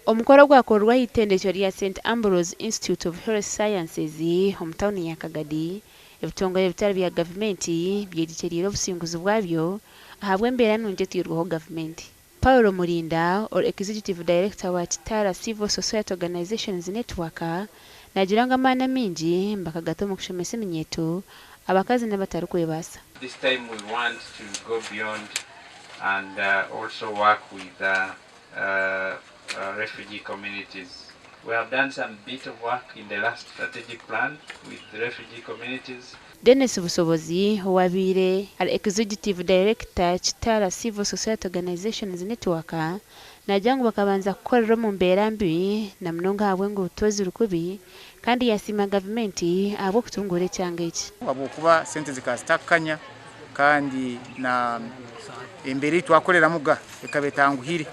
Omukoro gwakorerwa aha itendekyo rya Saint Ambrose Institute of Health Sciences omu tauni ya Kagadi, ebitongore ebitari bya gavumenti byegyekyeriire obusinguzi bwabyo ahabw'embeera nungi eteirweho gavumenti. Paul Murinda, ori Executive Director wa Kitara Civil Society Organisations Network naagira ngu amaani amaingi bakagata omu kushomesa eminyeeto, abakazi n'abatarikwebaasa. This time we want to go beyond and also work with refugee communities. We have done some bit of work in the last strategic plan with refugee communities. Denis Busobozi owabaire ari Executive Director Kitara Civil Society Organisations Network naagira ngu bakabanza kukorera omu mbeera mbi na munonga ahabw'enguuto eziri kubi kandi yasiima gavumenti ahabw'okutunguura ekyanga eki. Habwokuba sente zikaba zitakukanya kandi na embeera ei twakoreramuga ekaba etanguhire.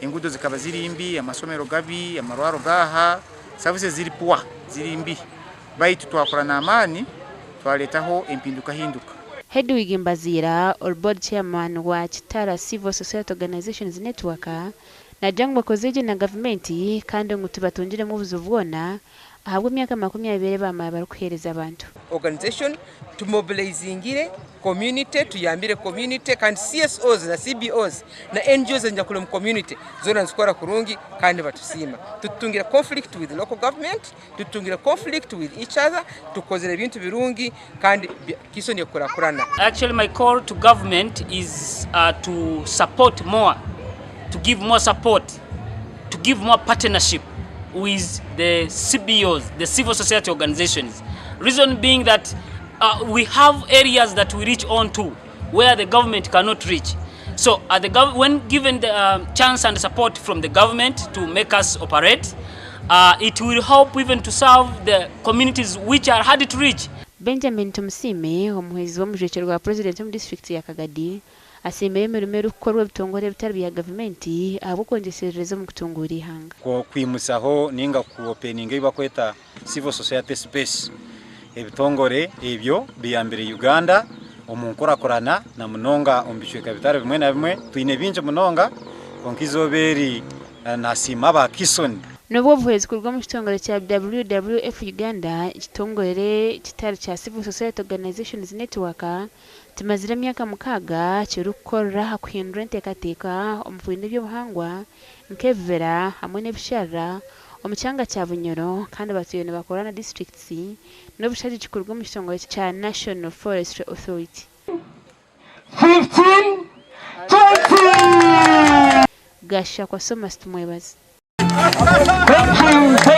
Enguudo zikaba ziri mbi, amasomero gabi, amarwaro gaaha, services ziri poor, ziri mbi. Baitu twakora n'amaani twaretaho empindukahinduka. Hedwig Mbaziira ori Board Chairman wa Kitara Civil Society Organisations Network naagira ngu bakozire gye na gavumenti kandi ngu tibatungiremu obuzibu bwona ahabw'emyaka 20 ei baamara barikuheereza abantu. Organisation tumobilizingire community tuyambire community kandi CSOs na CBOs na NGOs ezinyakuri omu community zoona nizikora kurungi kandi nibatusiima. Tututungire conflict with local government, tututungire conflict with each other, tukozire ebintu birungi kandi Kiso nekurakurana. Actually my call to government is uh, to support more, to give more support, to give more partnership with the CBOs, the civil society organizations. Reason being that uh, we have areas that we reach on to where the government cannot reach. So uh, the gov when given the uh, chance and support from the government to make us operate, uh, it will help even to serve the communities which are hard to reach. Benjamin Tumusiime, omuhwezi w'omujwekyerwa wa Purezidenti omu disiturikiti ya Kagadi asiimire emirimo erikukorwa ebitongore ebitari bya gavumenti ahabw'okwongyeserereza omu kutunguura eihanga. Kwimutsyaho ninga ku openinga ebi barikweta civil society space. Ebitongore ebyo biyambire Uganda omu nkurakurana na munonga omu bicweka bitari bimwe na bimwe. Twine bingi munonga kwonka eizooba eri nasiima aba Kisoni. N'obu obuhwezi kuruga omu kitongore kya WWF Uganda, ekitongore kitari kya Civil Society Organisations Network, kimazire emyaka mukaaga kirikukorera aha kuhindura enteekateeka omu kurinda eby'obuhangwa nk'ebibira hamwe n'ebisharara omu kyanga kya Bunyoro kandi batwire nibakora na disiturikiti n'obushagiki kuruga omu kitongore kya National Forestry Authority. 15, 20. Gashakwa Thomas Tumwebaze. Thank you.